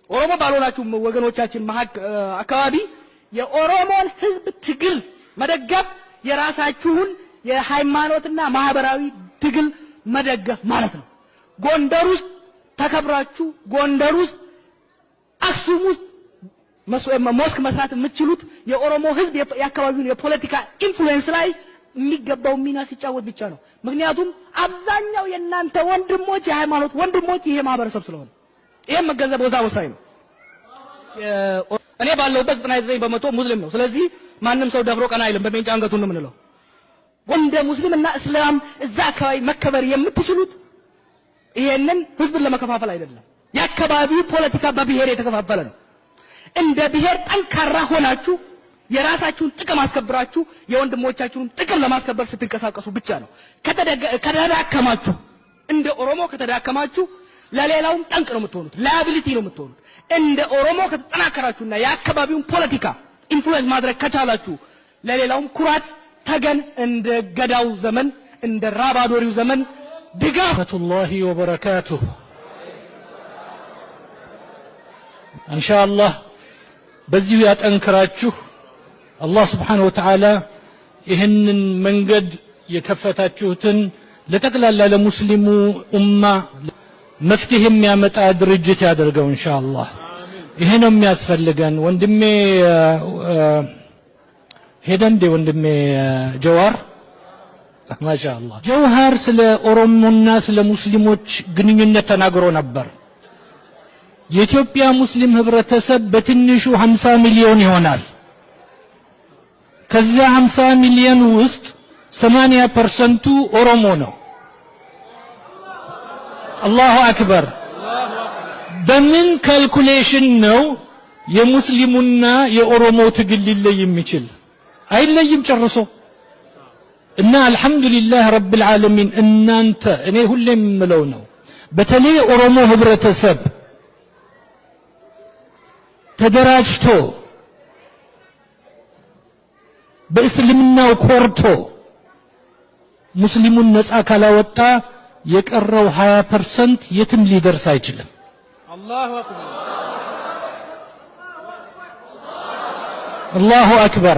ኦሮሞ ባልሆናችሁ ወገኖቻችን አካባቢ የኦሮሞን ህዝብ ትግል መደገፍ የራሳችሁን የሃይማኖትና ማህበራዊ ትግል መደገፍ ማለት ነው። ጎንደር ውስጥ ተከብራችሁ፣ ጎንደር ውስጥ፣ አክሱም ውስጥ mosque መስራት የምትችሉት የኦሮሞ ህዝብ የአካባቢውን የፖለቲካ influence ላይ የሚገባው ሚና ሲጫወት ብቻ ነው። ምክንያቱም አብዛኛው የእናንተ ወንድሞች፣ የሃይማኖት ወንድሞች ይሄ ማህበረሰብ ስለሆነ ይሄን መገንዘብ በጣም ወሳኝ ነው። እኔ ባለሁበት 99% ሙስሊም ነው። ስለዚህ ማንም ሰው ደፍሮ ቀና አይልም። በሜንጫ አንገቱን ነው የምንለው። እንደ ሙስሊም እና እስላም እዛ አካባቢ መከበር የምትችሉት ይሄንን ህዝብን ለመከፋፈል አይደለም። የአካባቢው ፖለቲካ በብሔር የተከፋፈለ ነው። እንደ ብሔር ጠንካራ ሆናችሁ የራሳችሁን ጥቅም አስከብራችሁ የወንድሞቻችሁን ጥቅም ለማስከበር ስትንቀሳቀሱ ብቻ ነው። ከተዳከማችሁ፣ እንደ ኦሮሞ ከተዳከማችሁ ለሌላውም ጠንቅ ነው የምትሆኑት፣ liability ነው የምትሆኑት። እንደ ኦሮሞ ከተጠናከራችሁና የአካባቢውን ፖለቲካ influence ማድረግ ከቻላችሁ ለሌላውም ኩራት ተገን፣ እንደ ገዳው ዘመን፣ እንደ ራባዶሪው ዘመን ድጋፍ ورحمة الله وبركاته። ኢንሻአላህ በዚሁ ያጠንክራችሁ። አላህ سبحانه وتعالى ይህንን መንገድ የከፈታችሁትን ለጠቅላላ ለሙስሊሙ ኡማ መፍትሄ የሚያመጣ ድርጅት ያደርገው ኢንሻአላህ። ይሄ ነው የሚያስፈልገን። ወንድሜ ሄደ እንዴ? ወንድሜ ጀዋር፣ ማሻአላህ። ጀውሃር ስለ ኦሮሞና ስለ ሙስሊሞች ግንኙነት ተናግሮ ነበር። የኢትዮጵያ ሙስሊም ህብረተሰብ በትንሹ 50 ሚሊዮን ይሆናል። ከዚያ 50 ሚሊዮን ውስጥ 80% ኡ ኦሮሞ ነው። الله أكبر። በምን calculation ነው የሙስሊሙና የኦሮሞ ትግል ሊለይ የሚችል? አይለይም ጨርሶ። እና الحمد لله رب العالمين እናንተ፣ እኔ ሁሌም የምለው ነው፣ በተለይ ኦሮሞ ህብረተሰብ ተደራጅቶ በእስልምናው ኮርቶ ሙስሊሙን ነፃ ካላወጣ የቀረው 20% የትም ሊደርስ አይችልም። الله أكبر። الله أكبر።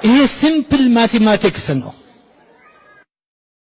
ይሄ simple mathematics ነው።